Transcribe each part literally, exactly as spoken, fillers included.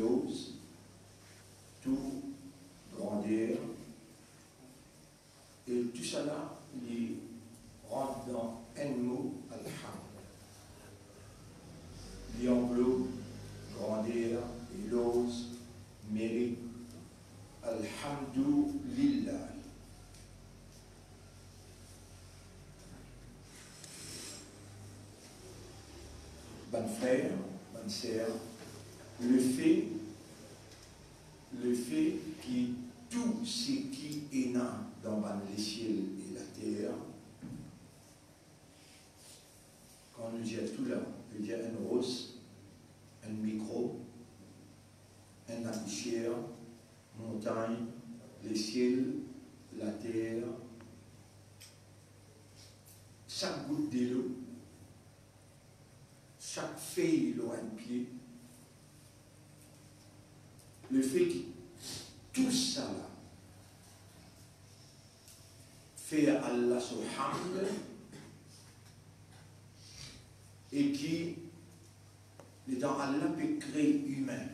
larz, tou, grander, e tousala li rant dan enn mo, Alhamd. Li anglob grander e larz, merit, Alhamdulillah. Bann frer, bann ser, lefe, lefe ki tou seki ena dan bann lesiel e later, kan nou dir tou la, nou dir enn ros, enn mikrob, enn lapousier, montagn, lesiel, later, sak gout delo, sak fey lor enn pie, lefe ki tousala fer Allah so hamd, e ki letan Allah pe kre imin,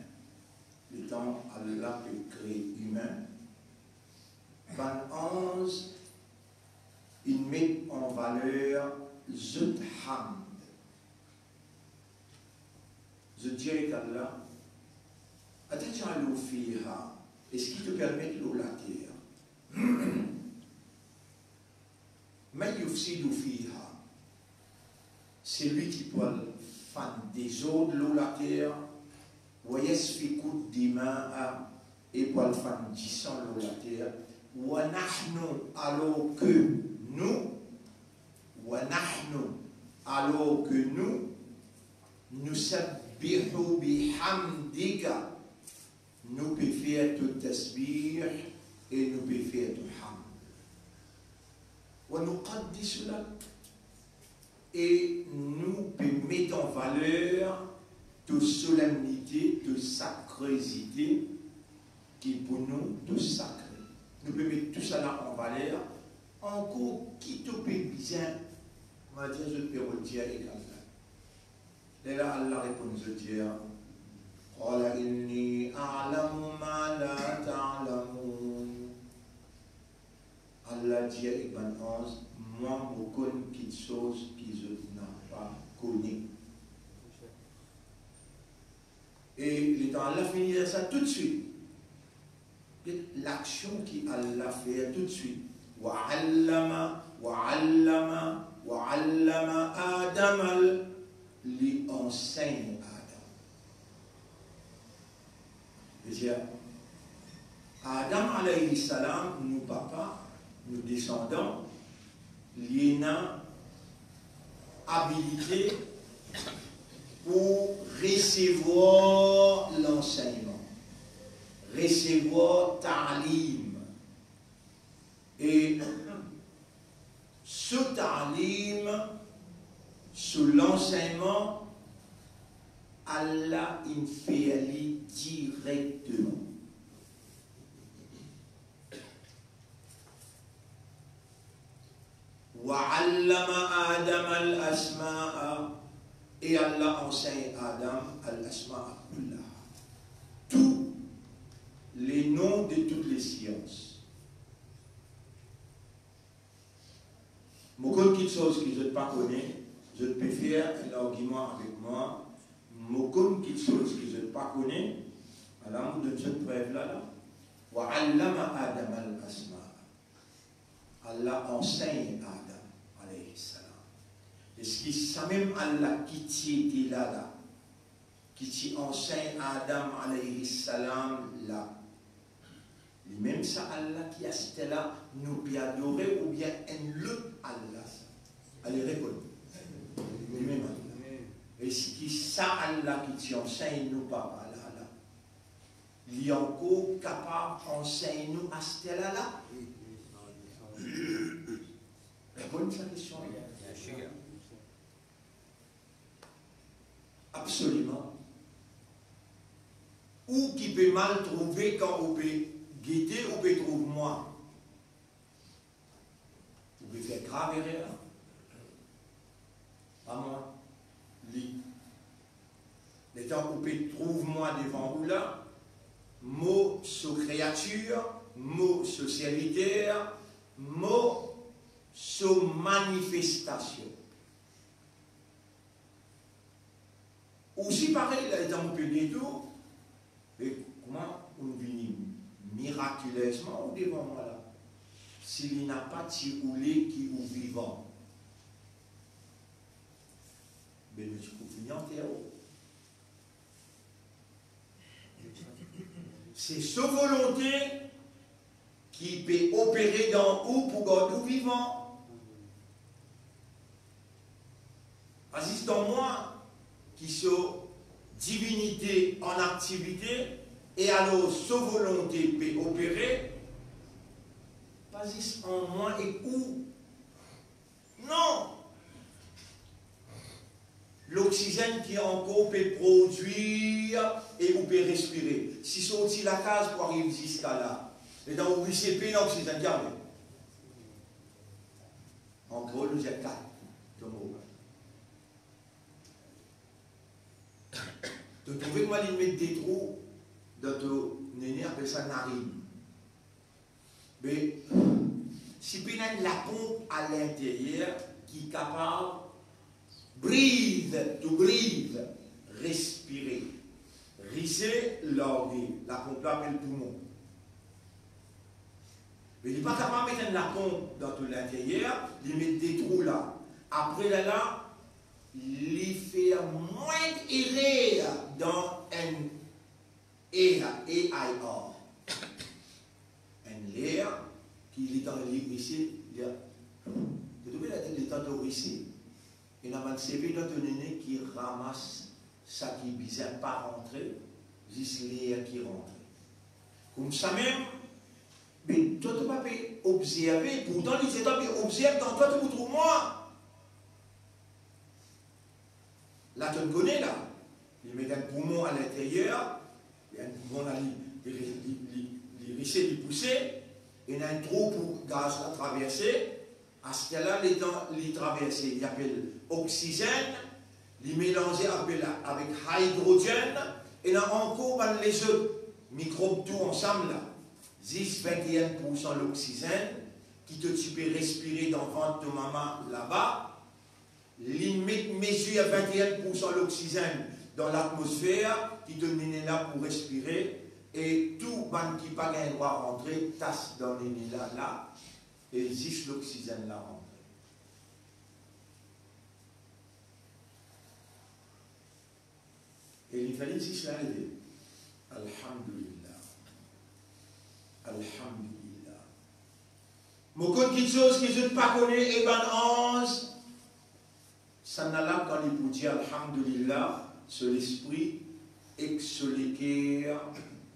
letan Allah pe kre imin, bann anz inn met an valer zot hamd. Zot dir ek Allah, "Atajalu fiha, eski to permet lor later, man yufsidu fiha, selwi ki pou al fann dezord lor later, wa yasfiku dimaa, e pou al fann disan lor later, wa nahnu, alor ke nou, wa nahnu, alor ke nou, nusabbihu bihamdika, nou pe fer to tasbih e nou pe fer to hamd. Wa nuqaddisu lak, e nou pe met an valer to solemnite, to sakrezite, ki pou nou to sakre." Nou pe met tousala an valer, ankor ki to pe bizin, nou dir, zot pe rod dir ek Allah. Lerla Allah reponn zot, dir, "Qala inni a'lamu ma la ta'lamun." Allah dir ek bann anz, "Mwa, mo konn kiksoz ki zot napa kone." E letan Allah fini dir sa, toutswit, get laksion ki Allah fer toutswit. Wa allama, wa allama, wa allama Adam al-, li ansegn Adam. Vedir, Adam alayhi salam, nou papa, nou desandan, li ena abilite pou resevwar lansegnman, resevwar taalim. E so taalim, so lansegnman, Allah inn fer li direkteman. Wa allama Adam al-asmaa, e Allah ansegn Adam al-asmaa kullaha, tou le nom de tout le sians. Mo konn kiksoz ki zot pa kone, zot pe fer enn argiman avek mwa, mo konn kiksoz ki zot pa kone, ala mo donn zot prev la, la. Wa allama Adam al-asmaa. Allah ansegn Adam, alayhi salam. Eski samem Allah ki ti ete la, la, ki ti ansegn Adam, alayhi salam, la, limem sa Allah ki aster la nou pe adore, oubien enn lot Allah sa? Ale, reponn. Limem Allah. Eski sa Allah ki ti ansegn nou papa la, la, li ankor kapav ansegn nou aster la, la? Reponn sa kestion la. Absoliman. Ou ki pe mal trouve kan ou pe gete, ou pe trouv mwa. Ou pe fer grav erer. Pa mwa, li. Letan ou pe trouv mwa devan ou la, mo so kreatir, mo so serviter, mo so manifestasion. Osi parey la, letan mo pe dir tou, e kouma ou vini mirakilezman ou devan mwa la, si li napa ti oule ki ou vivan, be mo ti pou fini anter ou. Se so volonte ki pe opere dan ou pou gard ou vivan. Pa zis dan mwa ki so divinite an aktivite, e alor so volonte pe opere, pa zis an mwa ek ou. Non. Loksizenn ki ankor pe prodwir e ou pe respire. Si sorti lakaz pou ariv ziska la, letan ou rise, pena oksizenn ki arive. Ankor nou dir kat, to mo. To trouve kouma li met de trou dan to nene, apel sa narinn. Be, si pena enn laponp a linteryer ki kapav breathe, to breathe, respire, rise, large, laponp la apel poumon. Me li pa kapav met enn laponp dan to linteryer, li met de trou la. Apre la la, li fer mwin erer dan enn air, A I R. Enn ler ki letan li rise, li a, to trouve la, letan to rise, ena bann seve dan to nene ki ramas sa ki bizin pa rantre, zis ler ki rantre. Koumsamem, me twa to pa pe obzerve, pourtan li dir twa pe obzerv, dan twa to pou trouv mwa. La to kone la, li met enn poumon a linteryer, enn poumon la li, li, li, li, li rise, li pouse, ena enn trou pou gaz la traverse, Aster la, letan li traverse, li apel oksizenn, li melanze apel avek idrozenn, ena ankor bann lezot mikrob tou ansam la. Zis vinte-enn poursan loksizenn ki to ti pe respire dan vant to mama laba, li met mezir vinte-enn poursan loksizenn dan latmosfer ki to nene la pou respire, e tou bann ki pa gagn drwa rantre, tas dan nene la, la, e zis loksizenn la rantre. E li fer li zis la, li dir, "Alhamdulillah. Alhamdulillah." Mo konn kiksoz ki zot pa kone, e bann anz, sannla la, kan li pou dir Alhamdulillah, so lespri ek so leker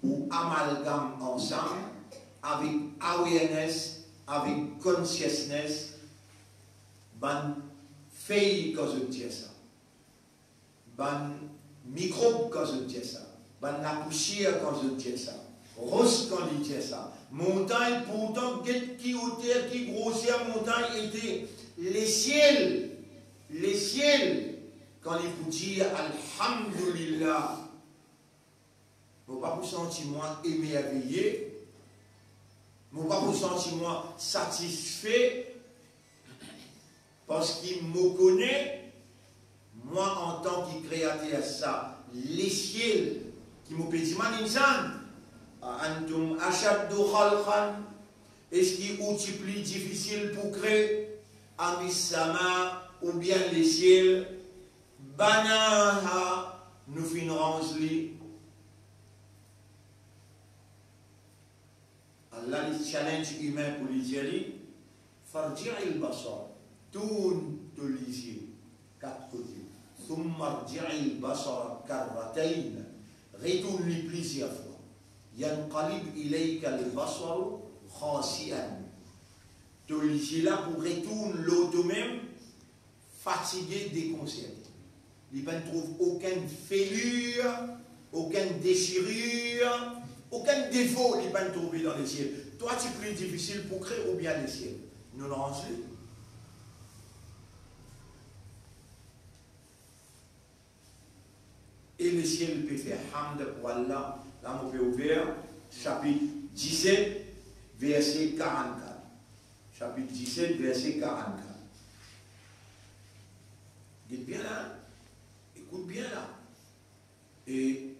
pou amalgam ansam avek awareness, avek consciousness, bann fey kan zot dir sa, bann mikrob kan zot dir sa, bann lapousier kan zot dir sa, ros kan li dir sa, montagn, pourtan get ki oter, ki groser montagn ete, lesiel, lesiel, kan li pou dir Alhamdulillah, mo pa pou santi mwa emerveye, mo pa pou santi mwa satisfe, parski mo kone, mwa antan ki kreater sa lesiel, ki mo pe dimann insan, "A antum ashaddu khalqan", eski ou ti pli difisil pou kre, "amis sama, oubien lesiel?" Banaha, nou finn ranz li. Allah li challenge imin pou li dir li, "Farji'il basar", tourn to lizie kat kote. "Thumma rji'il basara karratayn", retourn li plizier fwa. "Yanqalib ilaykal basaru khasi'an". To lizie la pou retourn lor tomem, fatige, dekonserte. Li pa'nn trouv okenn felir, okenn desirir, okenn defo li pa'nn trouve dan lesiel. Twa ti pli difisil pou kre oubien lesiel? Nou ranz li. e lesiel pe fer hamd pou Allah. La mo pe ouver sapit diset, verse karannkat. Sapit diset, verse karannkat. Get bien la, ekout bien la. E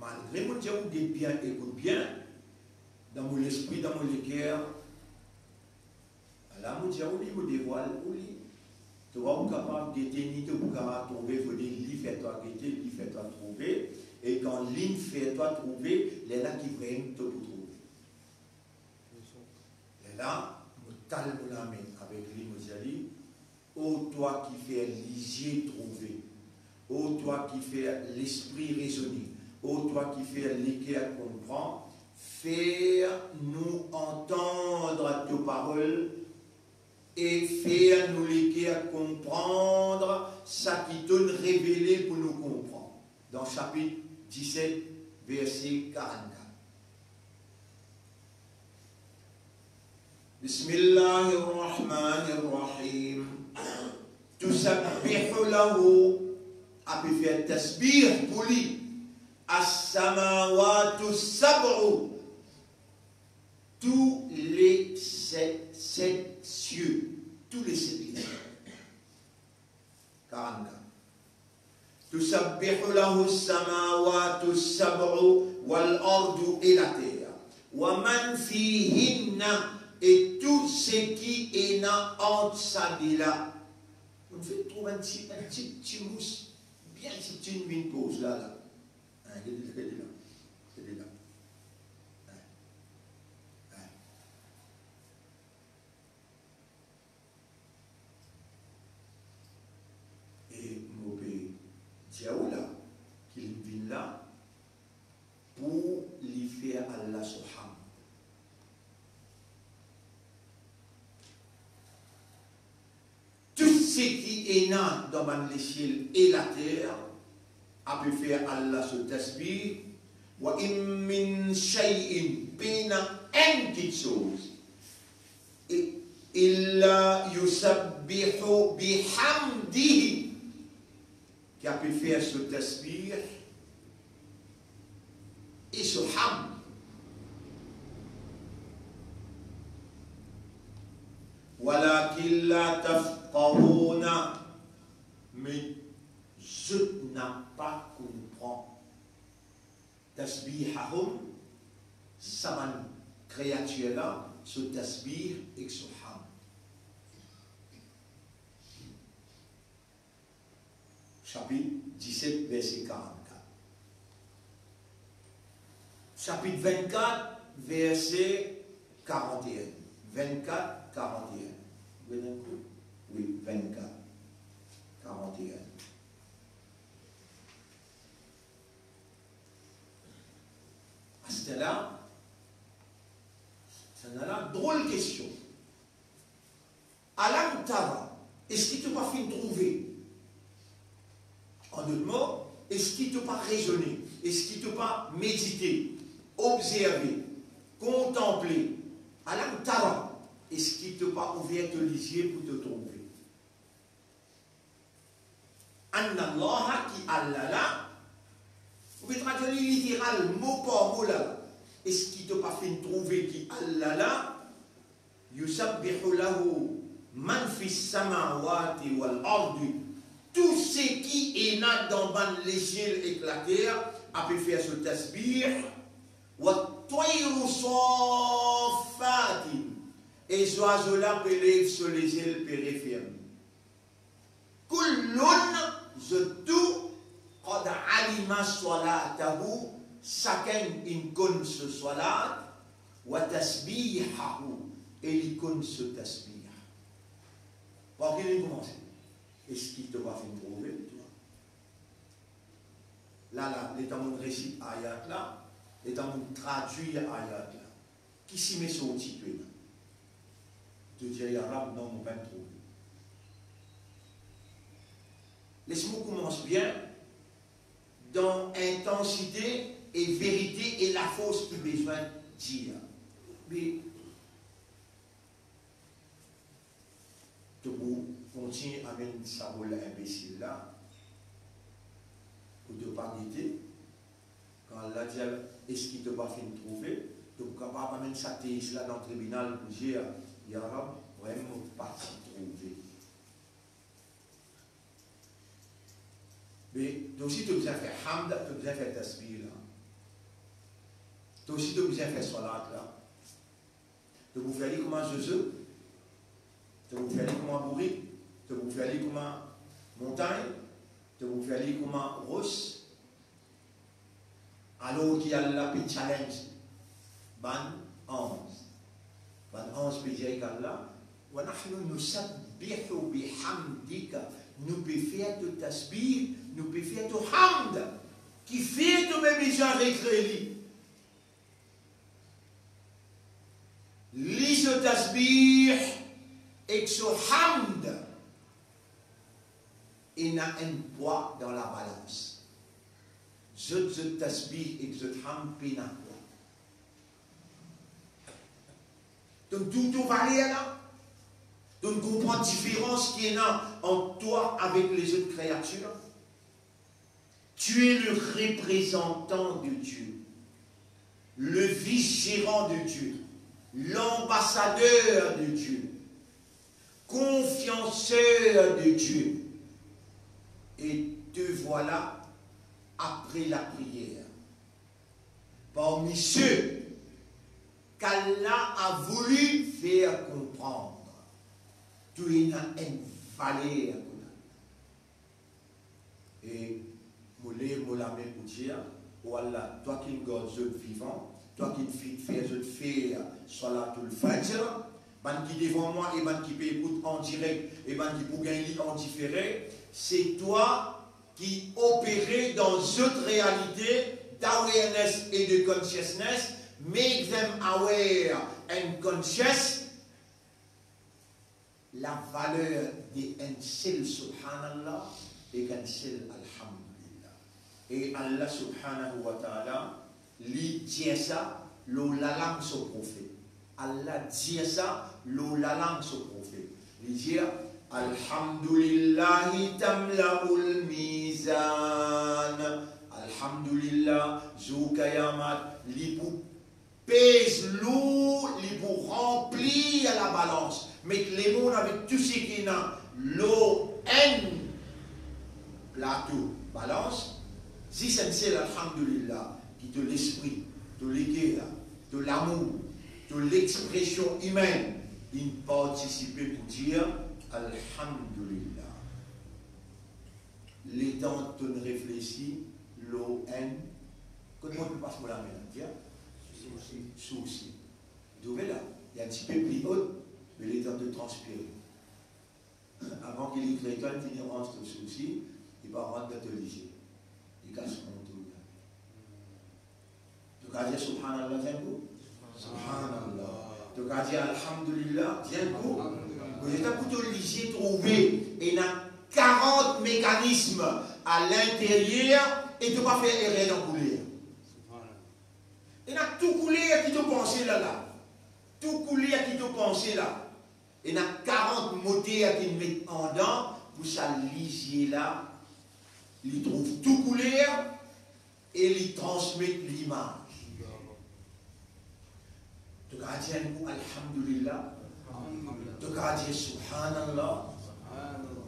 malgre mo dir ou get bien, ekout bien, dan mo lespri, dan mo leker, la mo dir ou li, mo devwal ou li. Twa ou kapav gete, ni to pou kapav trouve, fode li fer twa gete, li fer twa trouve, e kan li fer twa trouve, lerla ki vremem to pou trouve. Lerla mo tal mo lame avek li, mo dir li, O twa ki fer lizie trouve, O twa ki fer lespri rezone, O twa ki fer leker konpran, fer nou antann to parol e fer nou leker konpran seki to'nn revele pou nou konpran. Dan sapit diset, verse karannkat. Bismillahir Rahmanir Rahim. Tusabbihu lahu, ape fer tasbih pou li, as-samawatu sab'u, tou le set, set sie, tou le set lesiel. Karannkat. Tusabbihu lahu samawatu sab'u wal ardu, e later, wa man fihinna, e tou seki ena ant sa de la. Ou finn trouv enn ti, enn ti, ti mous, bien ti, ti vinn poz la, la. Hein, get li la, get li la, get li la. Hein, hein. E mo pe dir ou la, ki li vinn la pou li fer Allah so hamd. Tou seki ena dan bann lesiel e later, ape fer Allah so tasbih. Wa in min shay'in, pena enn kiksoz, e, illa yusabbihu bihamdihi, ki ape fer so tasbih e so hamd. Walakin la tafqahuna, me zot napa konpran. Tasbihahum, sa bann kreatir la, so tasbih ek so hamd. Sapit diset, verse karannkat. Sapit vennkat, verse karannteen. Vennkat, karannteen. Ou ena enn kou? Wi, vennkat, karannteen. Aster la, sa ena la drol kestion. Alam tara, eski to pa finn trouve? An dot mo, eski to pa rezone? Eski to pa medite, obzerve, kontanple? Alam tara, eski to pa ouver to lizie pou to trouve? Anna Allaha, ki Allah la, ou pe tradwir li literal, mo par mo la. Eski to pa finn trouve ki Allah la, yusabbihu lahu man fis samawati wal ardi, tou seki ena dan bann lesiel ek later, ape fer so tasbih, wat tayru saffatin, e zwazo la pe lev so lezel, pe referme. Kullun, zot tou, qad alima salatahu, sakenn inn konn so salat, wa tasbihahu, e li konn so tasbih. Par ki li koumanse? Eski to pa finn trouve, twa? La, la, letan mo resit ayat la, letan mo tradwir ayat la, ki sime sorti to ena? To dir, ya Rab, non, mo pa'nn trouve. Les mo koumans bien dan intansite e verite e lafors ki bizin dir. Me to pou kontign amenn sa mo la inbesil la. To pa gete, kan Allah dir, eski to pa finn trouve, to pou kapav amenn sa tez la dan tribinal pou dir, ya Rab, vremem mo pa ti trouve. Me to osi to bizin fer hamd, to bizin fer tasbih la. To osi to bizin fer salat la. To pou fer li kouma zozo, to pou fer li kouma bourik, to pou fer li kouma montagn, to pou fer li kouma ros. Alor ki Allah pe challenge bann anz. Bann anz pe dir ek Allah, "Wa nahnu nusabbihu bihamdika." Nou pe fer to tasbih, nou pe fer to hamd. Kifer to mem bizin rekre li? Li so tasbih ek so hamd ena enn pwa dan labalans. Zot, zot tasbih ek zot hamd pena pwa. Donk, to, to valer la, donk, konpran diferans ki ena ant twa avek lezot kreatir. Tu es le représentant de Dieu, le vice-gérant de Dieu, l'ambassadeur de Dieu, confianceur de Dieu. Et te voilà après la prière, parmi ceux qu'Allah a voulu faire comprendre. To ena enn valer kot Allah. E mo lev mo lame pou dir, o Allah, twa ki'nn gard zot vivan, twa ki'nn finn fer zot fer Salatul Fajr, bann ki devan mwa e bann ki pe ekout an direk e bann ki pou gagn li an difere, se twa ki opere dan zot realite d'awareness e de consciousness, make them aware and conscious, lavaler de enn sel Subhanallah ek enn sel Alhamdulillah. E Allah Subhanahu wa Ta'ala, li dir sa lor lalang so profet. Allah dir sa lor lalang so profet. Li dir, "Alhamdulillahi tamla'ul mizan." Alhamdulillah, zour kiyamat, li pou pez lour, li pou ranpli labalans, met lemond avek tou seki ena lor enn plato balans, zis enn sel Alhamdulillah, ki to lespri, to leker, to lamour, to lexpresion imenn, inn partisipe pou dir Alhamdulillah. Letan to'nn reflesi lor enn, kot mo pe pas mo lame la, dir, sousi. Sousi. Trouve la, li enn tipe pli o, me letan to transpire. Avan ki li gretwal fini rant to sousi, li pa rant dan to lizie. Li kas kontour la. To kapav dir Subhanallah, dir enn kou? Subhanallah. To kapav dir Alhamdulillah, dir enn kou? Alhamdulillah. Kouma sa pou to lizie trouve ena karant mekanism a linteryer e to pa fer erer dan kouler. Subhanallah. Ena tou kouler ki to panse la la. Tou kouler ki to panse la. Ena karant moter ki met andan pou sa lizie la, li trouv tou kouler e li transmet limaz. To kapav dir enn kou Alhamdulillah. To kapav dir Subhanallah.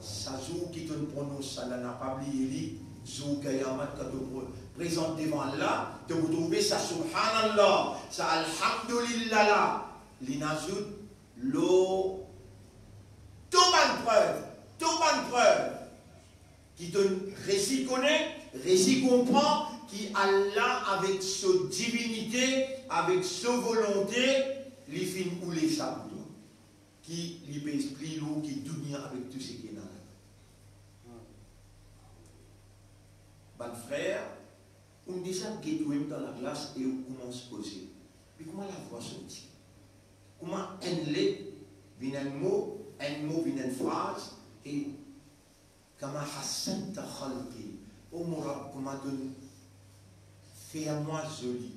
Sa zour ki to'nn pronons sa la, napa bliye li, zour kiyamat, kan to pre-, prezant devan la, to pou trouve sa Subhanallah, sa Alhamdulillah la, li ena zout lor tou bann prev, tou bann prev ki to resi kone, resi konpran ki Allah avek so divinite, avek so volonte, li finn oule sa pou twa. Ki li pez pli lour ki dounia avek tou seki ena ladan. Bann frer, ou deza get ou mem dan laglas e ou koumans koze. Me kouma lavwa sorti? Kouma enn let vinn enn mo, enn mo vinn enn fraz, e kama hassanta khalqi, o mo Rab, kouma to'nn fer mwa zoli,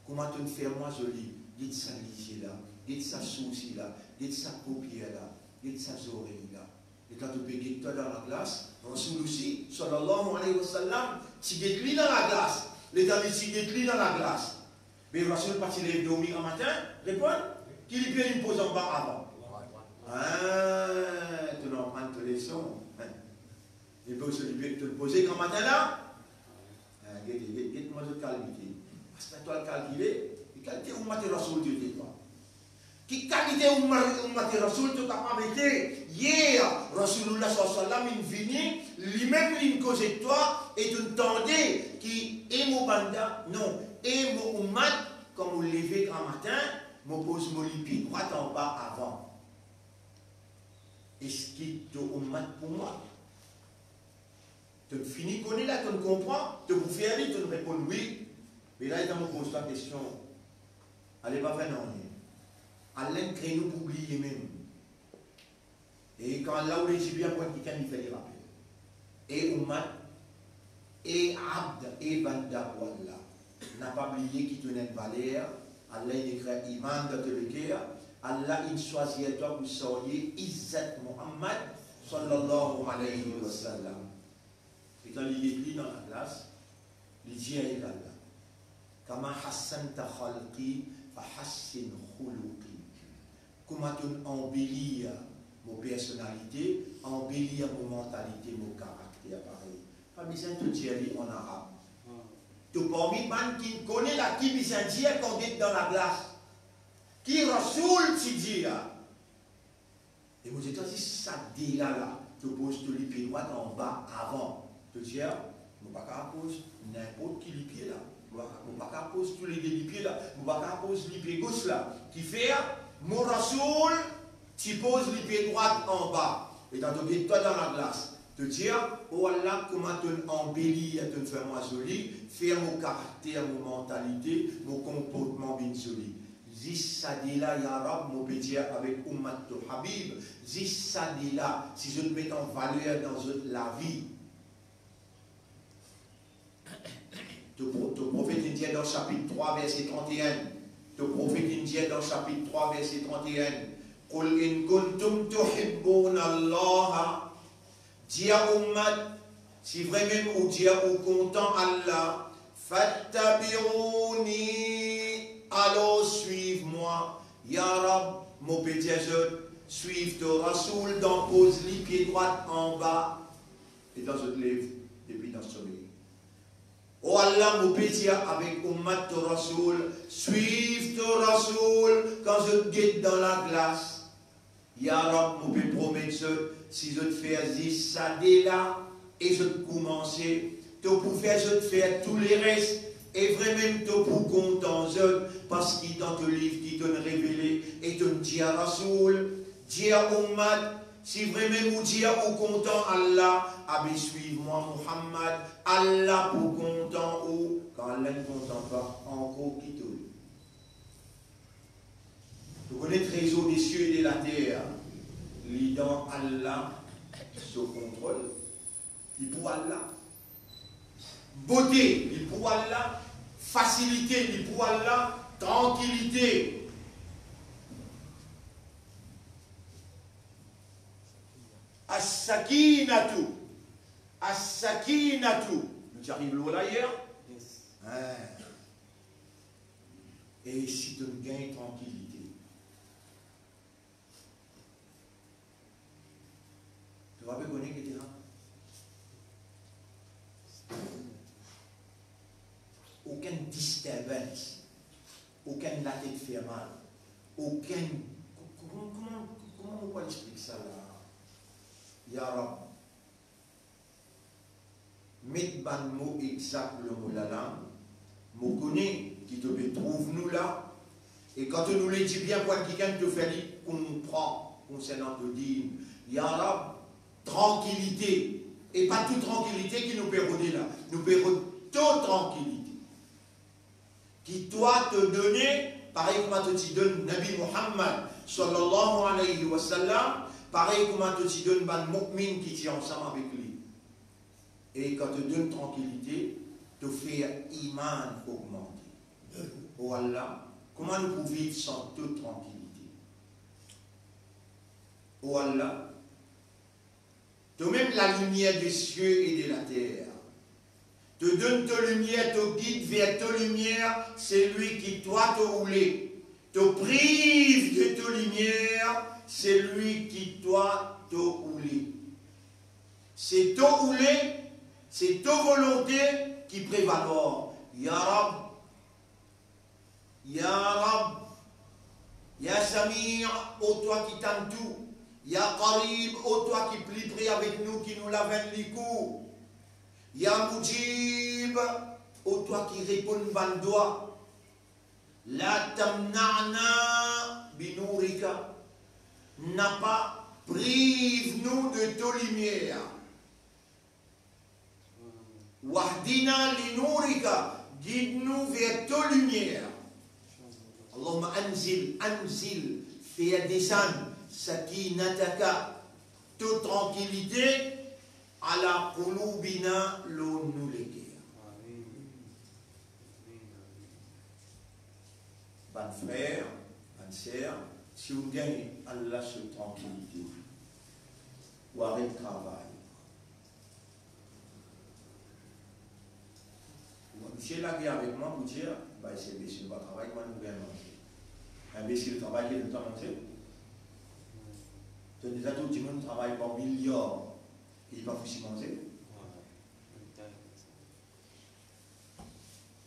kouma to'nn fer mwa zoli, get sa lizie la, get sa sousi la, get sa popier la, get sa zorey la. E kan to pe get twa dan laglas, Rasoul osi, sallallahu alayhi wa sallam, Ti get li dan laglas. Letan li ti get li dan laglas, be Rasoul pa ti lev dormi gramatin? Reponn, ki lipie li'nn poz anba avan? Ah, to'nn aprann to leson. Li poz so lipie, to'nn poze gramatin la? Ah, get, get, get kouma zot kalkile. Aster to al kalkile, ki kalite oummat Rasoul to ete twa? Ki kalite oumma-, oummat Rasoul to kapav ete? Yer, Rasoulullah sallallahu alayhi wa sallam inn vini, limem li'nn koz ek twa, e to'nn tande ki, e mo banda, non, e mo oummat, kan mo leve gramatin, mo poz mo lipie drwat anba avan. Eski to oummat kouma mwa? To'nn fini kone la, to'nn konpran, to pou fer li, to'nn reponn wi. Me la, letan mo poz twa kestion, ale pa fer nanye. Allah inn kre nou pou bliye mem. E kan Allah oule dir bien pou enn kikenn, li fer li rapel. E oummat, e abd, e banda pou Allah. Napa bliye ki to ena enn valer, Allah inn ekrir iman dan to leker, Allah inn swazir twa pou sarye Izzat Muhammad sallallahu alayhi wa sallam. E kan li get li dan laglas, li dir ek Allah, "Kama hassanta khalqi fa hassin khuluqi." Kouma to'nn anbelir mo personalite, anbelir mo mantalite, mo karakter parey. Pa bizin to dir li an arab. To parmi bann ki'nn kone la ki bizin dir kan get dan laglas. Ki Rasoul ti dir la. E mo dir twa, zis sa de la la, to poz to lipie drwat anba avan. To dir, mo pa kapav poz ninport ki lipie la. Mo pa, mo pa kapav poz toulede lipie la. Mo pa kapav poz lipie gos la. Kifer? Mo Rasoul ti poz lipie drwat anba. Letan to get twa dan laglas, to dir, "O Allah, kouma to'nn anbelir, to'nn fer mwa zoli, fer mo karakter, mo mantalite, mo konportman vinn zoli." Zis sa de la, ya Rab, mo pe dir avek oummat to Habib, zis sa de la, si zot met an valer dan zot lavi. To pro-, to profet inn dir dan sapit trwa, verse trant e enn. To profet inn dir dan sapit trwa, verse trant e enn, "Qul in kuntum tuhibbuna Allaha." Dir oummat, si vremem ou dir ou kontan Allah, "Fattabi'uni", alor swiv mwa. Ya Rab, mo pe dir zot, swiv to Rasoul dan poz lipie drwat anba, letan zot lev depi dan somey. O Allah, mo pe dir avek oummat to Rasoul, swiv to Rasoul kan zot get dan laglas. Ya Rab, mo pe promet zot, si zot fer zis sa de la, e zot koumanse, to pou fer zot fer tou leres, e vremem to pou kontan zot, parski dan to liv ki to'nn revele, e to'nn dir Rasoul, dir oummat, si vremem ou dir ou kontan Allah, abe swiv mwa Muhammad, Allah pou kontan ou, kan Allah inn kontan twa, ankor ki to li. To kone trezor de sie e de later, li dan Allah so kontrol, li pou Allah. Bote, li pou Allah. Fasilite, li pou Allah. Trankilite. As-sakinatu. As-sakinatu. Nou ti ariv lor la yer? Yes. Hein. E si to'nn gagn trankilite, to pa pe kone ki ete la. Okenn disturbance, okenn latet fer mal, okenn, kouma, kouma, kouma mo pou al explik sa la? Ya Rab, met bann mo exak lor mo lalang, mo kone ki to pe trouv nou la, e kan to nou le dir bien pou enn kikenn, to fer li konpran konsernan to din. Ya Rab, trankilite, e pa tou trankilite ki nou pe rode la, nou pe rod to trankilite. Ki twa to done, parey kouma to ti donn Nabi Muhammad, sallallahu alayhi wa sallam, parey kouma to ti donn bann mu'min ki ti ansam avek li. E kan to donn trankilite, to fer iman ogmante. O Allah, kouma nou pou viv san to trankilite? O Allah, tomem lalimier de sie e de later. To donn to limier, to gid ver to limier, selwi ki twa to oule. To priv de to limier, selwi ki twa to oule. Se to oule, se to volonte ki prevalwar. Ya Rab, Ya Rab, Ya Sami, o twa ki tann tou, Ya Qarib, o twa ki pli pre avek nou ki nou lavenn likour, Ya Mujib, o twa ki reponn bann dwa, la tamna'na bi nourika, napa priv nou de to limier. Wahdina li nourika, gid nou ver to limier. Allahumma anzil, anzil, fer desann, sakinataka, to trankilite, ala qulubina, lor nou leker. Bann frer, bann ser, si ou gagn Allah so trankilite, ou aret travay. Misie lage avek mwa pou dir, "Ba, se inbesil pa travay, kouma nou gagn manze?" Inbesil travay, ki donn twa manze? To deza trouv dimoun travay par miliar, e li pa fouti manze?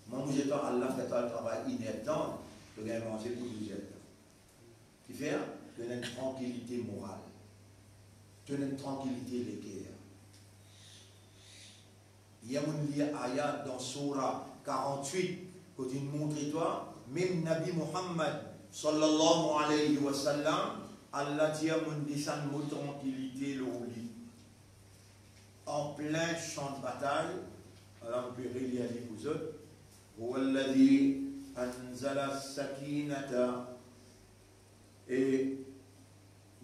Mwa, mo dir twa, Allah fer twa al travay inertan, to gagn manze pou douzertan. Kifer? To ena enn trankilite moral. To ena enn trankilite leker. Yer mo inn lir ayat dan Soura karant-wit, kot inn montre twa, mem Nabi Muhammad, sallallahu alayhi wa sallam, Allah dir, mo inn desann mo trankilite lor li. An plin san batay, ala mo pe relir li pou zot. Huwa alladhi anzala sakinata, e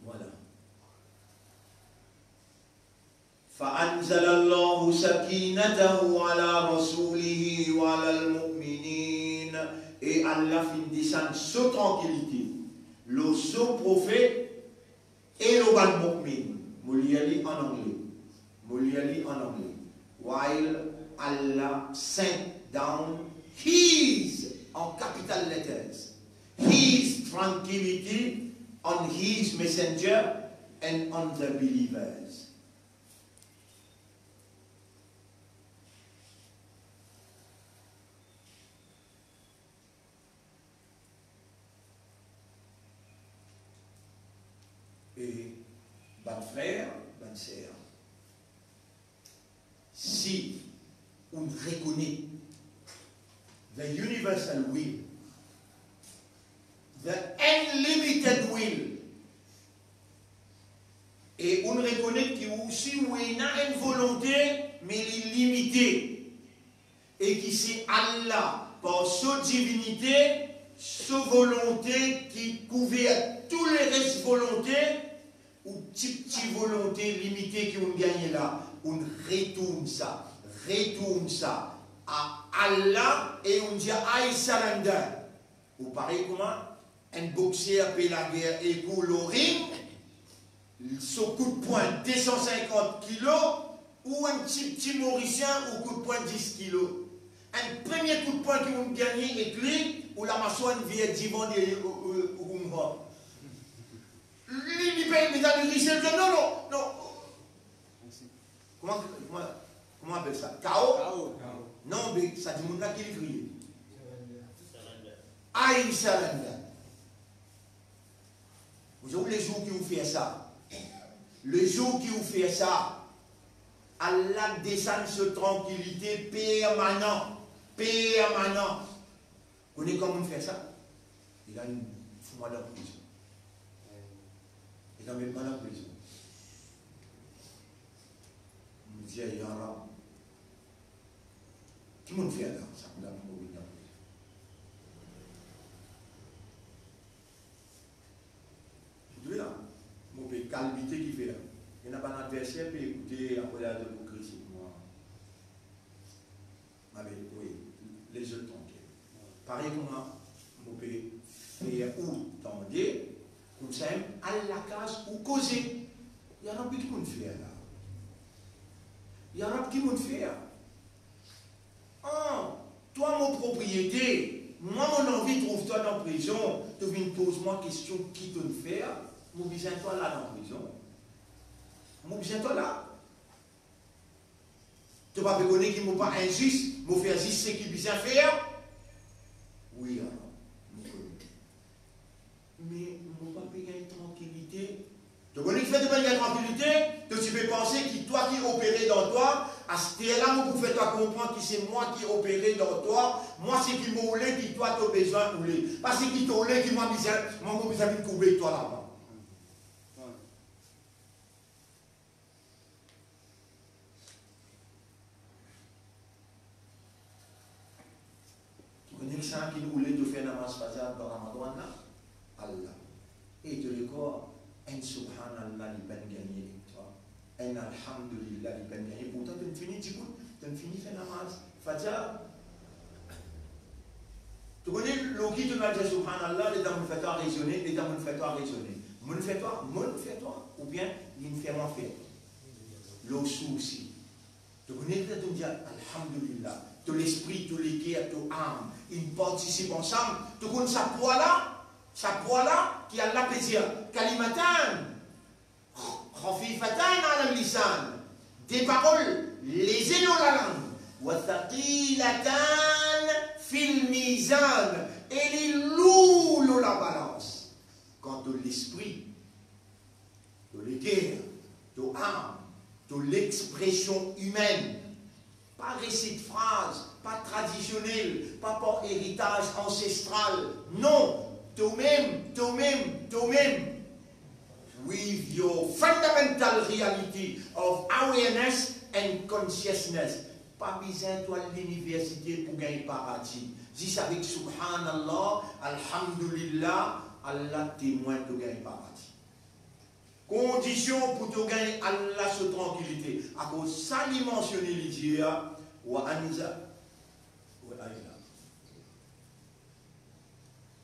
vwala. Fa anzalallahu sakinatahu ala rasulihi wa alal mu'minin. E Allah finn desann so trankilite lor so profet e lor bann mu'min. Mo lir li an angle. Mo lir li an angle. While Allah sent down his, en capital letters, his tranquility on his messenger and on the believers. E bann frer, bann ser, si ou rekonet the universal will, the unlimited will, e ou rekonet ki ou osi ou ena enn volonte, me li limite, e ki se Allah, par so divinite, so volonte ki kouver tou leres volonte, ou tipti volonte limite ki ou gagne la, ou retourn sa, retourn sa a Allah, e ou dir, "I surrender." Ou parey kouma enn bokser pe lager ek ou lor ring, so kout pwin de san sinkant kilo, ou enn tipti Morisien, ou kout pwin dis kilo. Enn premie kout pwin ki ou gagne ek li, ou lamaswar inn vir divan deryer ou, ou, ou, ou. Li, li pe, li dan li rise, li dir, "Non, non, non." Kouma, kouma, kouma apel sa? K O? K O. Non, be, sa dimoun la ki li kriye? "I surrender." Ou dir, lezour ki ou fer sa, lezour ki ou fer sa, Allah desann so trankilite permanan, permanan. Kone kouma ou fer sa? Li gagn fout mwa dan prizon. Li gagn met mwa dan prizon. Mo dir, "Ya Rab, ki mo fer la, sa kouma mo vinn dan prizon?" Ou trouve la, mo pe kalbite kifer. Ena bann adverser pe ekoute, apre la zot pou kriye mwa. Abe, wi, les zot trankil. Parey kouma mo pe fer ou tande, koumsa mem al lakaz ou koze. Ya Rabbi, ki mo fer la? Ya Rab, ki mo fer? Ah, twa mo propriete, mwa mo anvi trouv twa dan prizon, to vinn poz mwa kestion ki to'nn fer, mo bizin twa la dan prizon. Mo bizin twa la. To pa pe kone ki mo pa inzis, mo fer zis seki bizin fer? Wi, alor, mo kone. Me mo pa pe gagn trankilite. To kone kifer to pa gagn trankilite? To ti pe panse ki twa ki opere dan twa. Aster la, mo pou fer twa konpran ki se mwa ki opere dan twa. Mwa, seki mo oule ki twa to bizin oule. Pa seki to oule ki mwa bizin, mwa mo bizin vinn koube twa laba. To kone kisannla ki oule to fer namaz fajr dan Ramadan la? Allah. E to lekor, enn Subhanallah li pa'nn gagne ek twa, enn Alhamdulillah li pa'nn gagne. Pourtan to'nn fini dibout, to'nn fini fer namaz fajr. To kone lor ki to'nn al dir Subhanallah, letan mo'nn fer twa rezone, letan mo'nn fer twa rezone? Mo'nn fer twa, mo'nn fer twa, oubien li'nn fer mwa fer twa? Lor sousi. To kone ki to'nn dir Alhamdulillah, to lespri, to leker, to am, inn partisip ansam. To konn sa pwa la, sa pwa la ki Allah pe dir, kalimatan khafifatan ala lisan, de parol leze lor lalang, wa thaqilatan fil mizan, e li lour lor labalans. Kan to lespri, to leker, to am, to lexpresion imenn, pa reset fraz, pa tradisionel, pa par eritaz ansestral. Non, tomem, tomem, tomem. With your fundamental reality of awareness and consciousness. Pa bizin to al liniversite pou gagn paradi. Zis avek Subhanallah, Alhamdulillah, Allah temwin to gagn paradi. Kondision pou to gagn Allah so trankilite. Akoz sa li mansione, li dir, wa anza-, wa anza-,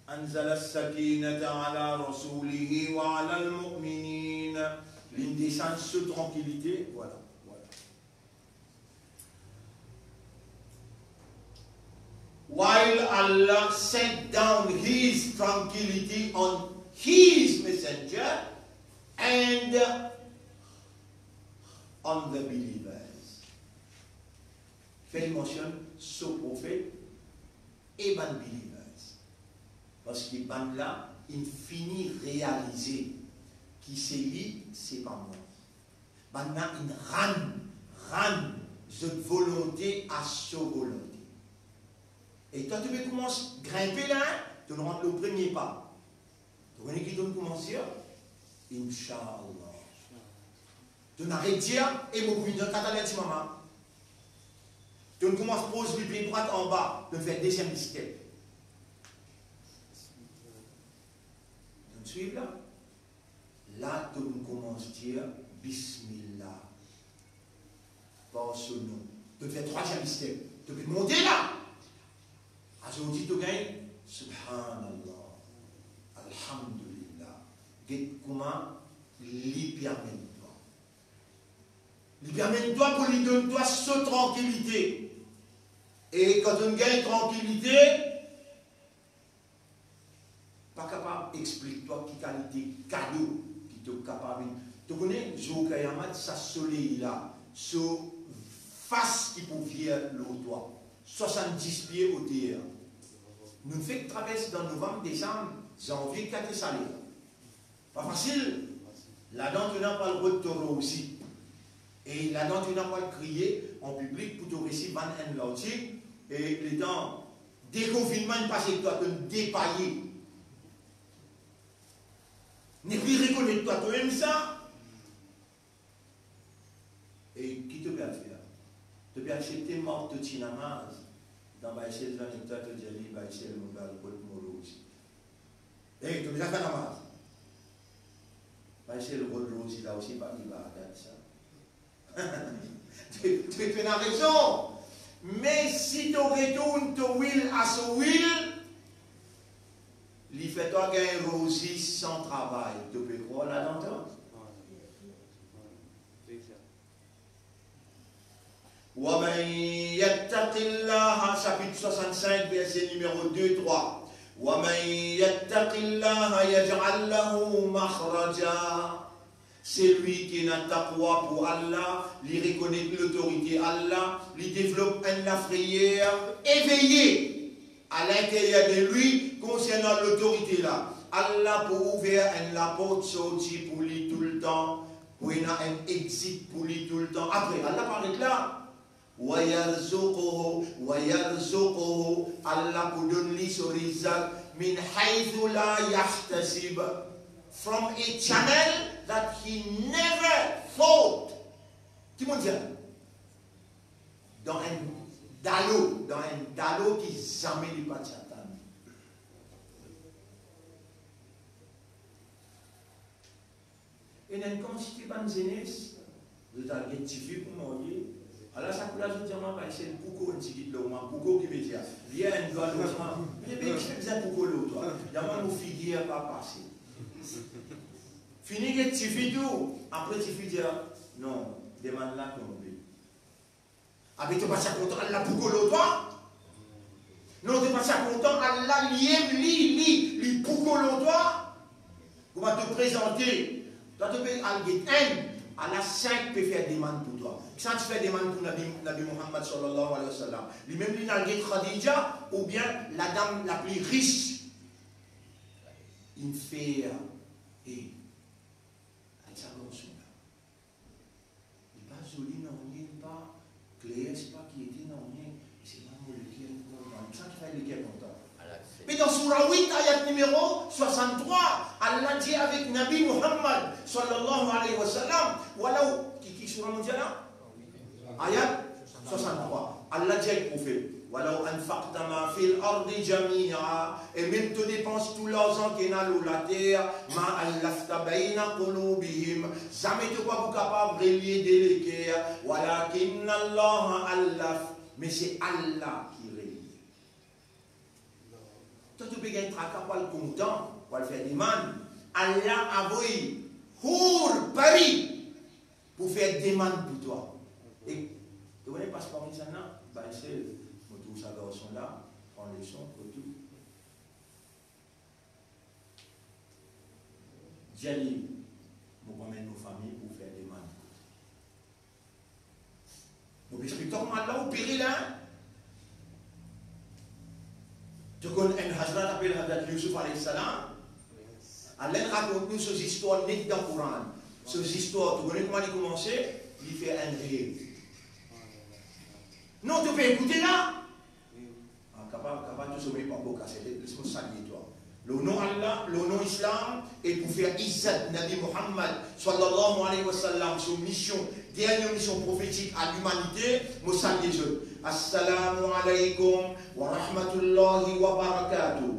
anzala sakinata ala rasulihi wa ala al-mu'minin. Li desann so trankilite, vwala, vwala. While Allah sent down His tranquility on His messenger and on the believers. Fer li mansionn so profet e bann believers. Parski bannla inn fini realize ki se li, se pa mwa. Bannla inn rann, rann zot volonte a so volonte. E kan to pe koumans grinpe la, to rant lor premie pa. To kone ki to'nn koumans dir? Inshallah. To'nn aret dir, e mo pou vinn dan katale ti mama. To'nn koumans poz lipie drwat anba, to'nn fer deziem step. To'nn swiv la? La, to'nn koumans dir Bismillah. Par so nom. To'nn fer trwaziem step. To pe monte la. Azordi to gagn Subhanallah, Alhamdulillah. Get kouma li pe amenn twa. Li pe amenn twa pou li donn twa so trankilite. E kan to'nn gagn trankilite, pa kapav explik twa ki kalite kado ki to kapav vinn. To kone, zour Kiyamat, sa soley la, so fas ki pou vir lor twa, swasanndis pie oter. Nou fek travers dan novanm, desam, zanvie, kat e sale. Pa fasil. Ladan to ena pou al rod to rozi. E ladan to ena pou al kriye an piblik pou to resi vann enn lartik. E letan dekonfinnman inn pase, twa to'nn depaye. Nepli rekonet twa, to enn sa. E ki to pe al fer? To pe aksepte mart to ti namaz, dan Baysel zwenn ek twa, to dir li, Baysel, mo pe al rod mo rozi. E to bizin fer namaz. Baysel, rod rozi la osi pa ibadat sa. To, to, to ena rezon. Me si to retourn to will a so will, li fer twa gagn rozi san travay, to pe krwar ladan twa? Wa man yattaqi Yattaqillaha, sapit swasann-sink, verse nimero de, trwa. Wa man yattaqillaha yaj'al lahu makhraja. Selwi ki ena taqwa pou Allah, li rekonet lotorite Allah, li devlop enn lafreyer eveye a linteryer de li konsernan lotorite la, Allah pou ouver enn laport sorti pou li toultan, pou ena enn exit pou li toultan. Apre, Allah pa aret la. Wa yarzuquhu, wa yarzuquhu, Allah pou donn li so rizq, min haythu la yahtasib, from a channel that he never thought. Ki mo dir? Dan enn dalo, dan enn dalo ki zame li pa ti atann. Ena enn kantite bann zenes, zot al get tifi pou marye. Ala sa kou la zot dir mwa, "Bay sel pouko enn tigit lor mwa." Pouko ki ve dir, li ena enn dwa lor mwa. Me, me, ki bizin pouko lor twa? Dir mwa, mo figir pa pase. Fini get tifi tou, apre tifi dir, "Non, demann la tonbe." Abe to pa ti a kontan Allah pouko lor twa? Non, to pa ti a kontan Allah li, li, li, li pouko lor twa? Kouma to prezante, twa to pe al get enn, ala sink pe fer demann pou twa. Kisannla ti fer demann pou Nabi, Nabi Muhammad sallallahu alayhi wa sallam? Li mem li al get Khadija, oubien ladam lapli ris? Inn fer, e, al sa garson la. Li pa zoli nanye, li pa kler, li pa kiete nanye. Se pa mo leker kontan. Sa ki fer leker kontan. Me dan soura wit, ayat nimero swasann-trwa, Allah dir avek Nabi Muhammad sallallahu alayhi wa sallam, walaw, ki, ki soura mo dir la? Ayat swasann-trwa. Allah dir avek profet, "Walaw anfaqta ma fil ardi jamia," e mem to depans tou larzan ki ena lor later, "ma allafta bayna qulubihim," zame to pa pou kapav relie de leker, "walakinna Allaha allaf," me se Allah ki relie. Twa to pe gagn traka pou al kontan, pou al fer demann. Allah avoy hour pari pou fer demann pou twa. E, to kone pas parmi sa la, bay sel, mo trouv sa garson la, pran leson, pou tou. Dir li, mo pou amenn mo fami pou fer demann. Mo pe explik twa kouma Allah opere la. To konn enn Hazrat apel Hazrat Youssouf alayhi salam. Allah rakont nou so zistwar net dan Koran. So zistwar, to kone kouma li koumanse? Li fer enn rev. Non, to pe ekoute la. Ah, kapav, kapav to somey pa ankor kase, les mo salie twa. Lor nom Allah, lor nom Islam, e pou fer izzat Nabi Muhammad sallallahu alayhi wa sallam, so mision, dernie mision profetik a limanite, mo salie zot. Assalamu alaykum wa rahmatullahi wa barakatuh.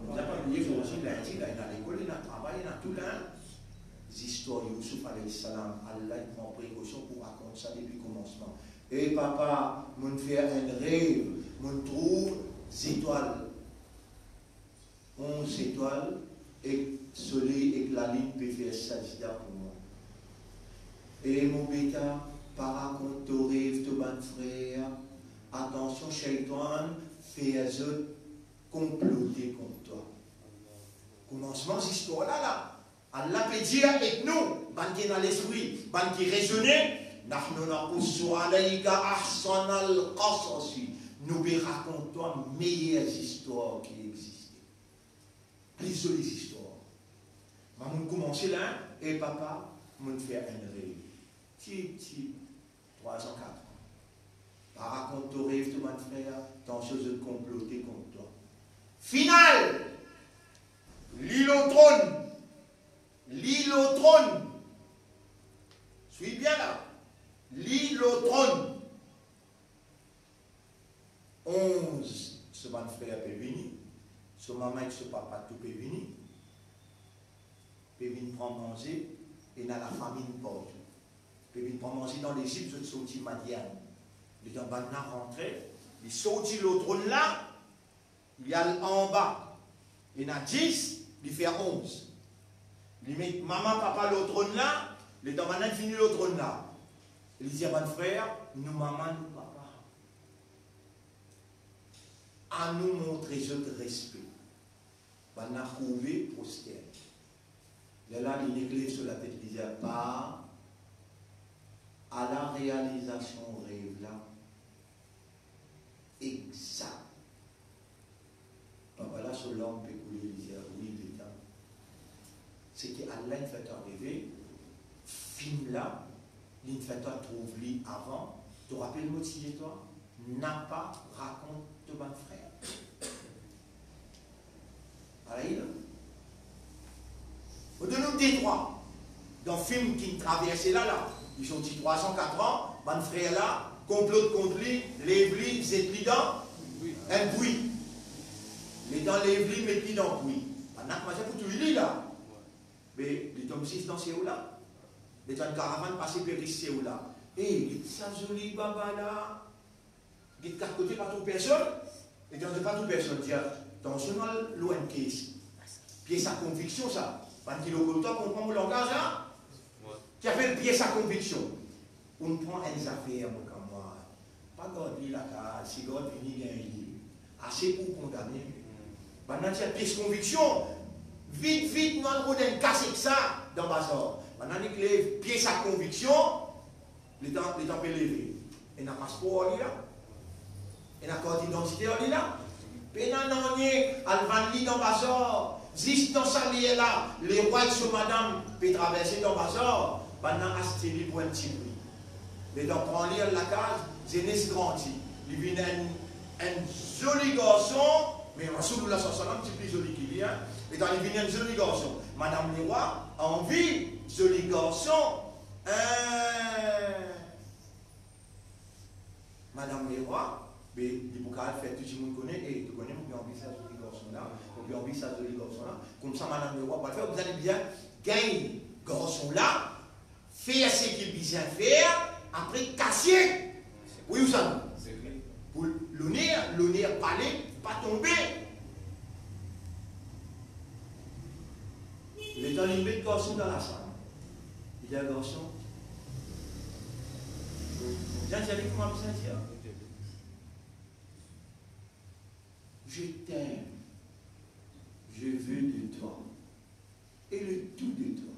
Nou pa bliye, zordi lindi la, ena lekol, ena travay, ena tou la. Zistwar Youssouf alayhi salam, Allah inn pran prekosion pou rakont sa depi koumansman. E papa, mo'nn fer enn rev, mo'nn trouv zetwal, onz zetwal, ek soley ek lalinn pe fer sajda pou mwa. E mo beta, pa rakont to rev to bann frer, atansion, sheytan fer zot konplote kont twa. Koumansman zistwar la, la. Allah pe dir ek nou, bann ki ena lespri, bann ki rezone, "Nahnu naqussu alayka ahsanal qasasi." Nou pe rakont twa meyer zistwar ki existe. Pli zoli zistwar. Mo mo'nn koumanse la, e papa, mo'nn fer enn rev. Ti, ti, trwa an, kat an. Pa rakont to rev to bann frer, atansion zot konplote kont twa. Final, li lor tronn. Li lor tronn. Swiv bien la. Li lor tronn. Onz so bann frer pe vini. So mama ek so papa tou pe vini. Pe vinn pran manze, ena lafaminn partou. Pe vinn pran manze dan Lezip, zot sorti Madian. Letan bann la rantre, li sorti lor tronn la, li al anba, ena dis, li fer onz. Li met mama, papa lor tronn la, letan bann la fini lor tronn la, li dir bann frer, "Nou mama, nou papa Anou montre zot respe. Bann la kourbe, prosterne. Lerla li nek lev so latet, li dir, "Pa, a la realizasion rev la, egzak." Papa la so larm pe koule, li dir, "Wi, letan." Seki Allah inn fer twa reve, fim la, li inn fer twa trouv li avan. To rapel mo ti dir twa, napa rakont to bann frer. Ala li la. Mo donn ou de trwa dan fim ki traverse la, la. Li sorti trwa san, kat an, bann frer la konplot kont li, lev li, zet li dan enn pwi. Letan lev li, met li dan pwi. Bann la koumanse pou touy li la. Me li tom zis dan seo la. Letan enn karavann pase pe ris seo la. E, get sa zoli baba la. Get kat kote, pa trouv personn. Letan zot pa trouv personn, dir, "Atansion, nou al lor enn kes." Pies a konviksion sa. Bann ki lor kote, konpran mo langaz la? Ki apel pies a konviksion. Ou'nn pran enn zafer, mo kamarad. Pa gard li lakaz, si gard vini gagn li. Ase pou kondane. Bann la ti pies konviksion. Vit, vit, nou al rod enn kas ek sa dan bazar. Bann la nek lev, pies a konviksion. Letan, letan pe leve. Ena paspor ar li la? Ena kart idantite ar li la? Pena nanye, al vann li dan bazar. Zis dan sa ler la, lerwa ek so madam pe traverse dan bazar, bann la aste li pou enn ti pri. Letan pran li al lakaz, zenes grandi. Li vinn enn, enn zoli garson, me Rasoulillah sallallahu alayhi wa sallam ti pli zoli ki li, hein. Letan li vinn enn zoli garson, madam lerwa anvi zoli garson. Hein. Madam lerwa, be, li pou kapav fer tou dimoun kone, "E, to kone, mo pe anvi sa zoli garson la, mo pe anvi sa zoli garson la." Koumsa madam lerwa pou al fer, bizin li bizin gagn garson la, fer seki bizin fer, apre kasiet. Wi ou sa non? Pou loner, loner pale, pa tonbe. Letan li met garson dan lasam, li dir garson, bizin dir li kouma bizin dir, "Je t'aime, je veux de toi et le tout de toi."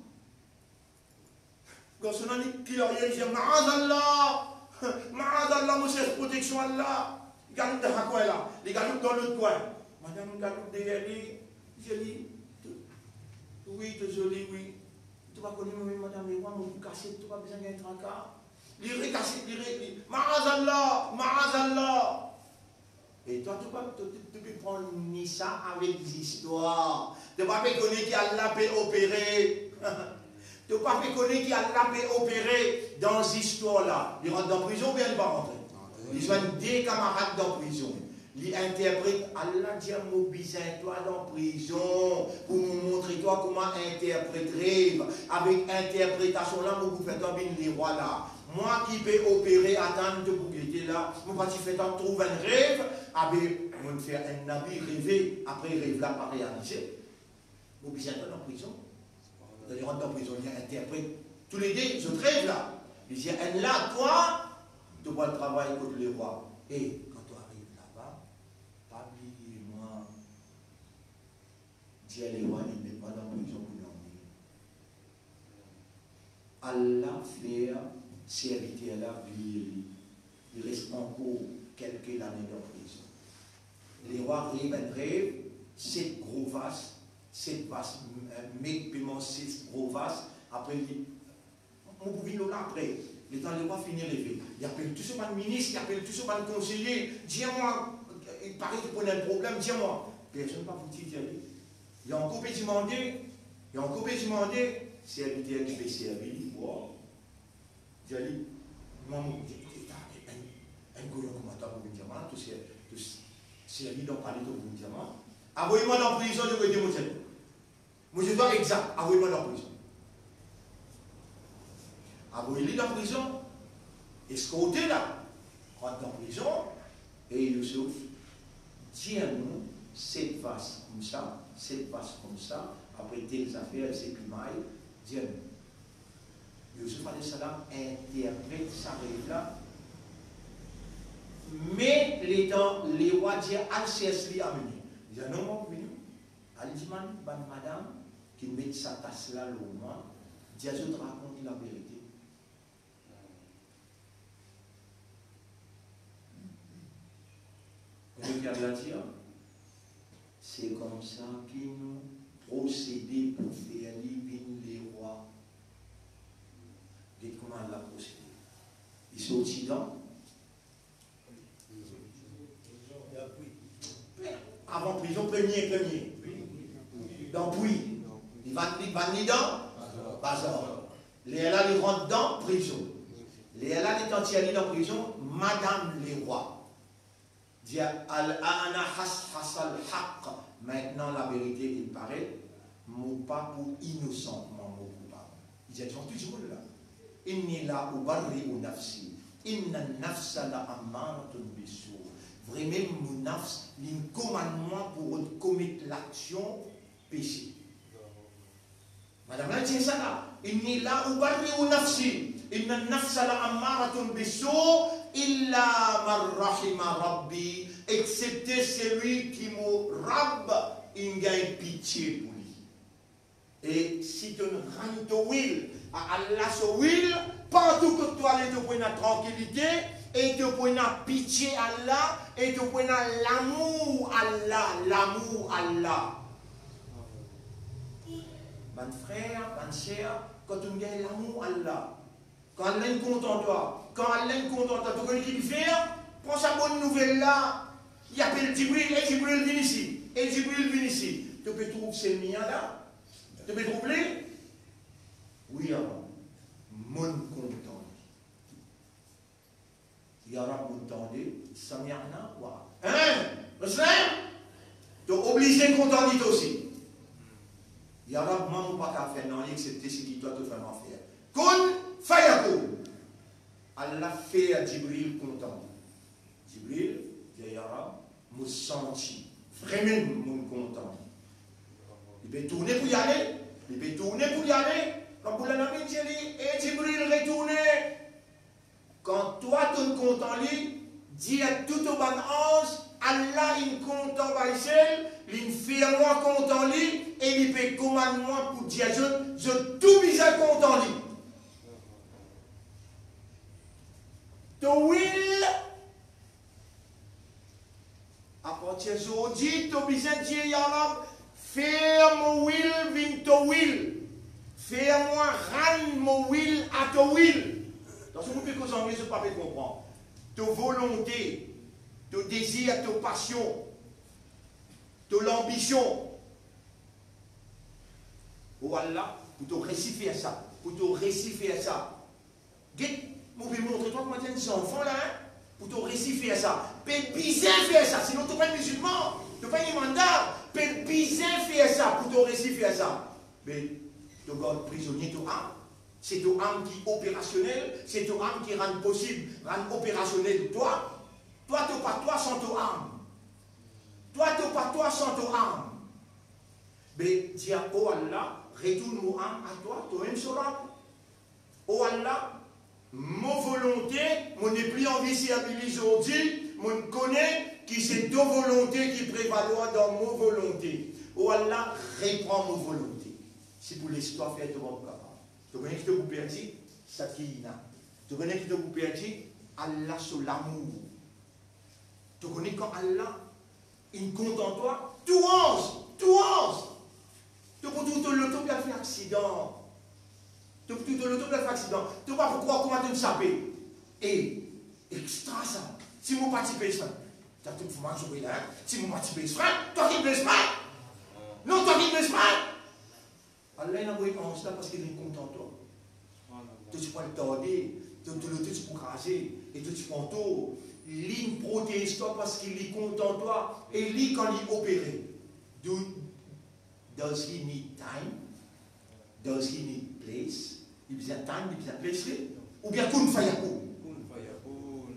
Garson la, li kri aryer, li dir, "Maazallah! Maazallah, mo sers proteksion Allah!" Li galoup dan sa kwin la, li galoup dan lot kwin. Madam galoup deryer li, li dir li, "To, wi, to zoli, wi. To pa kone mwa mem madam lerwa, mo pou kasiet, to pa bizin gagn traka." Li rekasiet, li re, li, "Maazallah! Maazallah!" E twa, to pa, to, to, to pe pran ni sa avek zistwar. To pa pe kone ki Allah pe opere. To pa pe kone ki Allah pe opere dan zistwar la. Li rant dan prizon oubien li pa rantre? Li zwenn de kamarad dan prizon. Li interpret, Allah dir, "Mo bizin twa dan prizon pou mo montre twa kouma interpret rev. Avek interpretasion la, mo pou fer twa vinn lerwa la." Mwa ki pe opere, atann, to pou gete la, mo pa ti fer twa trouv enn rev, abe, mo fer enn nabi reve, apre rev la pa realize. Mo bizin twa dan prizon. Li rant dan prizon, li interpret toulede zot rev la. Li dir, "Enn la, twa, to pou al travay kot lerwa. E, kan to ariv laba, pa bliye mwa." Dir lerwa, li met mwa dan prizon pou lane. Allah fer serviter la bliye li. Li res ankor kelke lane dan prizon. Lerwa rev enn rev, set gro vas, set vas, eh, meg pe manz set gro vas, apre li, mo pou vinn lor la apre. Letan lerwa fini leve, li apel tou so bann minis, li apel tou so bann konseye, "Dir mwa, eh, parey to pou ena enn problem, dir mwa." Personn pa fouti dir li. Li ankor pe dimande, li ankor pe dimande, serviter ki pe servi li, dir li, "Mwa, mo, enn, enn koyon kouma twa pou vinn dir mwa, to ser-, to servi dan pale, to pou vinn dir mwa. Avoy mwa dan prizon, to pou dir mo dir twa." Mo dir twa egzak, avoy mwa dan prizon. Avoy li dan prizon, eskorte la, rant dan prizon, e Youssouf, dir nou set vas koumsa, set vas koumsa, apre tel zafer, se pli mal, dir nou. Youssouf alayhi salam interpret sa rev la. Me letan lerwa dir al sers li, amenn li. Li dir, "Non, mo pa pou vini." Al dimann bann madam ki met sa tas la lor mwa, dir zot rakont laverite. Kouma ki Allah dir, se koumsa ki nou prosede pou fer li vinn lerwa. Get kouma Allah prosede. Li sorti dan Avan prizon, premie, premie. Dan pwi. Li vann, li vann li dan bazar. Lerla li rant dan prizon. Lerla letan tir li dan prizon, madam lerwa dir, "Al-ana hashashal haq." Aster laverite inn paret, mo pa pou inosan, mwa mo koupab. Li dir devan tou dimoun la, "Inni la ubarri'u nafsi, innan nafsa la ammaratun bissu." Vremem mo nafs, li komann mwa pou rod komet laksion pese. Madam la dir sa la, "Inni la ubarri'u nafsi, innan nafsa la ammaratun bissu, illa man rahima Rabbi." Exsepte seki mo Rabb inn gagn pitie pou li. E si to rann to will a Allah so will, partou kot to ale to pou ena trankilite e to pou ena pitie Allah e to pou ena lamour Allah, lamour Allah. Bann frer, bann ser, kan to gagn lamour Allah, kan Allah inn kontan twa, kan Allah inn kontan twa, to kone ki li fer? Pran sa bonn nouvel la, li apel Jibril, "E Jibril, vinn isi. E Jibril, vinn isi." To pe trouv Semia la? To pe trouv li? Wi, avan. Monn kontan li. Ya Rab, monn tande, sami'na wa, hein? Muslim? To oblize kontan li twa osi. Ya Rab, mwa mo pa kapav fer nanye exsepte seki twa to fer mwa fer. Kun fayakun. Allah fer Jibril kontan li. Jibril dir, "Ya Rab, mo santi vremem monn kontan li." Li pe tourne pou li ale, li pe tourne pou li ale. Rabbul Alamin dir li, "E Jibril, retourne. Kan twa to'nn kontan li, dir tou to bann anz, Allah inn kontan Baysel, li'nn fer mwa kontan li, e li pe komann mwa pou dir zot, zot tou bizin kontan li." To will, apartir zordi, to bizin dir, "Ya Rab, fer mo will vinn to will. Fer mwa rann mo will a to will." Parski mo pe koz angle, zot pa pe konpran. To volonte, to dezir, to pasion, to lanbision. O Allah, pou to resi fer sa, pou to resi fer sa. Get, mo pe montre twa kouma to enn zanfan la, hein? Pou to resi fer sa, pe bizin fer sa, sinon to pa enn mizilman, to pa enn imandar, pe bizin fer sa pou to resi fer sa. Me to gard prizonie to am. Se to am ki operasionel, se to am ki rann posib, rann operasionel twa. Twa to pa twa san to am. Twa to pa twa san to am. Be dir, "O Allah, retourn mo am a twa, to mem so Rab." O Allah, mo volonte, mo nepli anvi servi li zordi, mo kone ki se to volonte ki prevalwar dan mo volonte. O Allah, repran mo volonte. Si pou les twa fer, to pa pou kapav. To kone ki to pou perdi? Sakina. To kone ki to pou perdi? Allah so lamour. To kone kan Allah inn kontan twa, tou anz, tou anz. To pou trouv to loto pe al fer aksidan. To pou trouv to loto pe al fer aksidan. To pa pou krwar kouma to'nn sape. E, extra sa. Si mo pa ti pez fren. Twa to pou mal zwe la, hein? Si mo pa ti pez fren, twa ki pez fren. Non, twa ki pez fren. Allah inn avoy anz la parski li'nn kontan twa. To ti pou al tarde, to, to loto ti pou kraze, e to ti pou an tor. Li'nn protez twa parski li kontan twa, e li kan li opere. Do, does he need time? Does he need place? Li bizin time, li bizin place li? Oubien kun fayakun? Kun fayakun.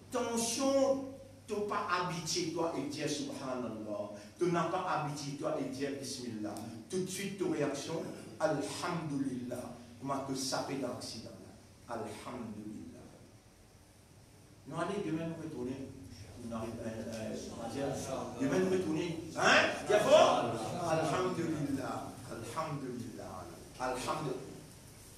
Tansion, to pa abitie twa e dir subhanallah. To napa abitie twa e dir bismillah. Toutswit to reaksion, alhamdulillah. Kouma to sape dan aksidan la. Alhamdulillah. Nou ale, demin nou retourne. Non, euh, euh, on va dire, demain nous retourner. Hein? Bien fort? Alhamdulillah, alhamdulillah, alhamdulillah.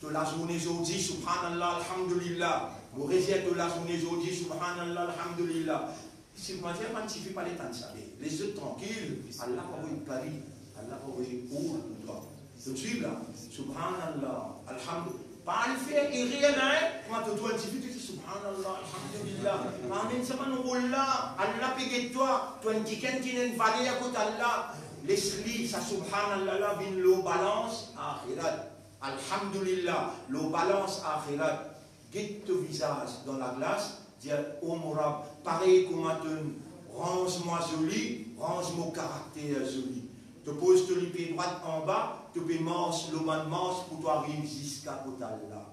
To lazourne zordi, subhanallah, alhamdulillah. Mo rezir to lazourne zordi, subhanallah, alhamdulillah. Si mo dir, bann tifi pa le tann sa, be, les zot trankil, Allah pa voye plari, Allah pa voye oul pou twa. To swiv la, subhanallah, alhamdulillah. Pa al fer erer la, hein? Kouma to trouv enn tifi, to dir, subhanallah, alhamdulillah. Pa amenn sa bann rol la, Allah pe get twa, to enn kikenn ki ena enn valer kot Allah. Les li, sa subhanallah la vinn lor balans axirat. Alhamdulillah, lor balans axirat, get to vizaz dan laglas, dir, "O mo Rab, parey kouma to'nn ranz mwa zoli, ranz mo karakter zoli." To poz to lipie drwat anba, to pe mars lor bann mars pou to ariv ziska kot Allah.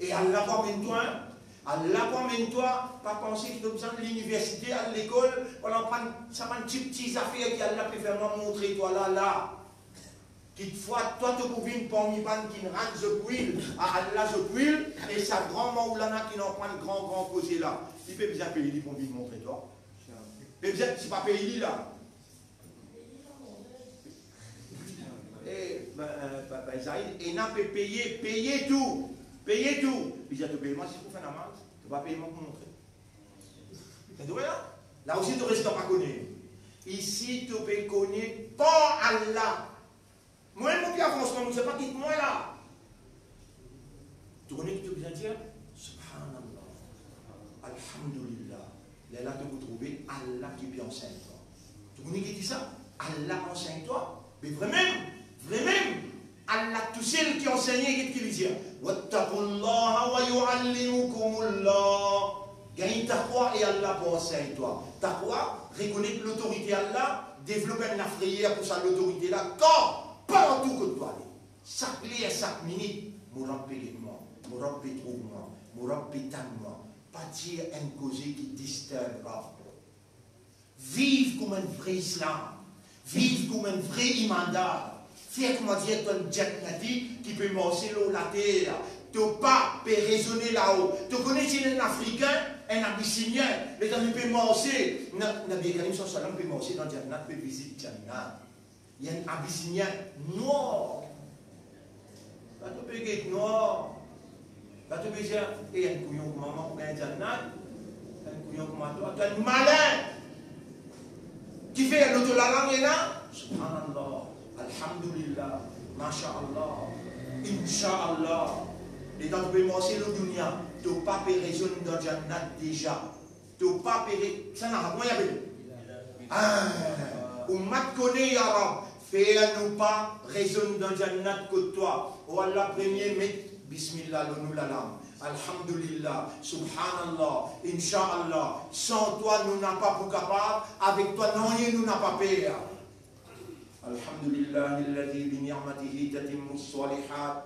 E Allah pou amenn twa, hein? Allah pou amenn twa, pa panse ki to bizin liniversite, al lekol, pou al aprann sa bann tipti zafer ki Allah pe fer mwa montre twa la, la. Kikfwa, twa to pou vinn parmi bann ki'nn rann zot wil, a Allah zot wil, e sa gran Maulana ki'nn aprann gran, gran koze la. Li pe bizin pey li pou vinn montre twa. Pe bizin, si pa pey li la. E, ba, ba, ba, Zaid, ena pe peye, peye tou. Peye tou. Bizin to pey mwa si pou fer namaz. To pa pey mwa pou montre. Ou trouve la? La osi to rezilta pa kone. Isi to pe kone par Allah. Mwa, mo pe avans, mo dir pa kit mwa la. To kone ki to bizin dir? Subhanallah. Alhamdulillah. Lerla to pou trouve Allah ki pe ansegn twa. To kone ki dir sa? Allah ansegn twa. Me vremem, vremem, Allah tousel ki ansegne, get ki li dir, "Wattaqullaha wa yuallimukumullah." Gagn taqwa e Allah pou ansegn twa. Taqwa, rekonet lotorite Allah, devlop enn lafreyer pou sa lotorite la, kan, partou kot to ale. Sak ler, sak minit, mo Rab pe get mwa, mo Rab pe trouv mwa, mo Rab pe tann mwa. Pa dir enn koze ki disturb Rab. Viv kouma enn vre Islam. Viv kouma enn vre imandar. Fer kouma dir to enn jannati ki pe marse lor later. To pa pe rezone lao. To kone si enn Afrikin, enn Abisinien, letan li pe marse, na, Nabi Karim sallallahu alayhi wa sallam pe marse dan jannat, pe vizit jannat. Li enn Abisinien nwar. Kan to pe get nwar, kan to pe dir, "E, enn kouyon kouma mwa pou gagn jannat, enn kouyon kouma twa, to enn malin." Kifer lor to lalang ena, "Subhanallah, alhamdulillah, mashaallah, inshaallah." Letan to pe marse lor dounia, to pa pe rezonn dan jannat deza. To pa pe re-, sa ena, kouma li apel? Ah, oumat kone, ya Rab, fer nou pa rezonn dan jannat kot twa. O Allah, premie met bismillah lor nou lalang. Alhamdulillah, subhanallah, inshaallah. San twa nou napa pou kapav, avek twa nanye nou napa per. الحمد لله الذي بنعمته تتم الصالحات.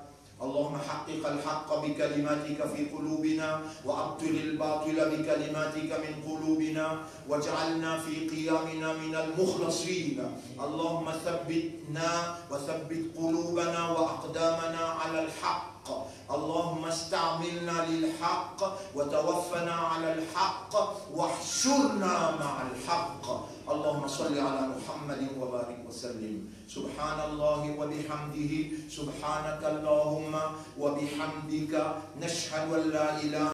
اللهم حقق الحق بكلماتك في قلوبنا، وأبطل الباطل بكلماتك من قلوبنا، واجعلنا في قيامنا من المخلصين. اللهم ثبتنا وثبت قلوبنا وأقدامنا على الحق. اللهم استعملنا للحق وتوفنا على الحق واحشرنا مع الحق. اللهم صل على محمد وبارك وسلم. سبحان الله وبحمده، سبحانك اللهم وبحمدك، نشهد أن لا إله